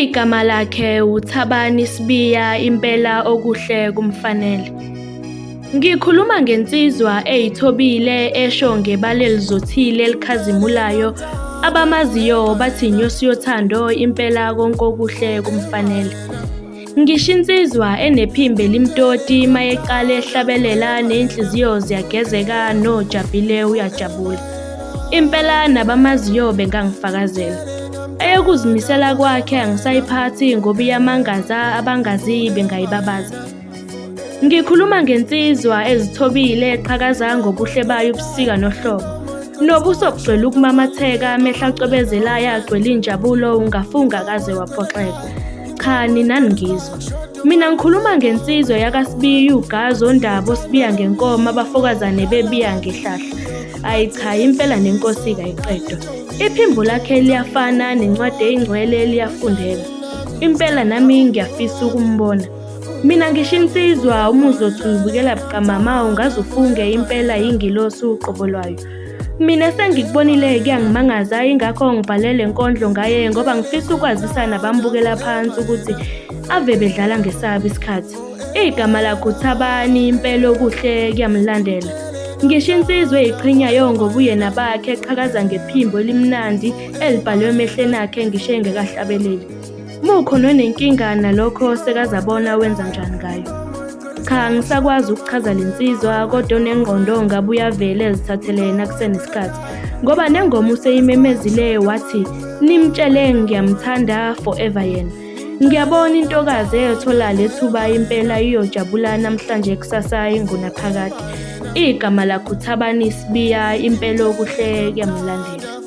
Igama lakhe uThabani Sibiya impela okuhle kumfanele. Ngikhuluma ngensizwa eyithobile esho ngebala elizothile elikhazimulayo. Abamaziyo bathi inyosi yothando impela konke okuhle kumfanele. Ngisho insizwa enephimbo elimtoti mayeqala ehlabelela nezinhliziyo ziyagezeka nojabhile uyajabula. Impela nabamaziyo bengangifakazela. Eyokuzimisela kwakhe angisayiphathi ngoba iyamangaza abangazi bengayibabaza. Ngikhuluma ngensizwa ezithobile eqhakaza ngobuhle bayo ubusika nohlobo. Nobuso bugcwele ukumamatheka, amehlo acwebezelayo agcwele injabulo ungafunga kaze waphoxeka. Cha nina ningizwa. Mina ngikhuluma ngensizwa yakaSibiya uGazi oNdaba osibiya ngenkomo abafokazane bebiya ngehlahla. Ayi cha impela nenkosi kayiqedwa. Iphimbo lakhe liyafana nencwadi eyingcwele liyafundeka. Impela nami ngiyafisa ukumbona. Mina ngisho insizwa uma uzothi uyibukela buqamama ungaze ufunge impela yingilosi uqobo lwayo. Mina sengikubonile kuyangimangaza ingakho ngibhale le nkondlo ngaye ngoba ngifisa ukwazisa nabambukela phansi ukuthi ave bedlala ngesabo isikhathi. Igama lakhe uThabani impela okuhle kuyamlandela. Ngisho insizwa eyiqhenyayo ngobuyena bakhe eqhakaza ngephimbo elimnandi elibhalwe emehlweni akhe ngisho engekahlabeleli. Mukhona onenkinga nalokho sekazabona wenza njani ngayo. Cha angisakwazi ukuchaza le nsizwa kodwa onengqondo ngabe uyavele ezithathele yena kusenesikhathi ngoba nengoma useyimemezile wathi nimtshele ngiyamthanda forever yena. Ngiyabona intokazi eyothola lethuba impela iyojabula namhlanje kusasa ingunaphakade. Igama lakhe uThabani Sibiya impela okuhle kuyamlandela.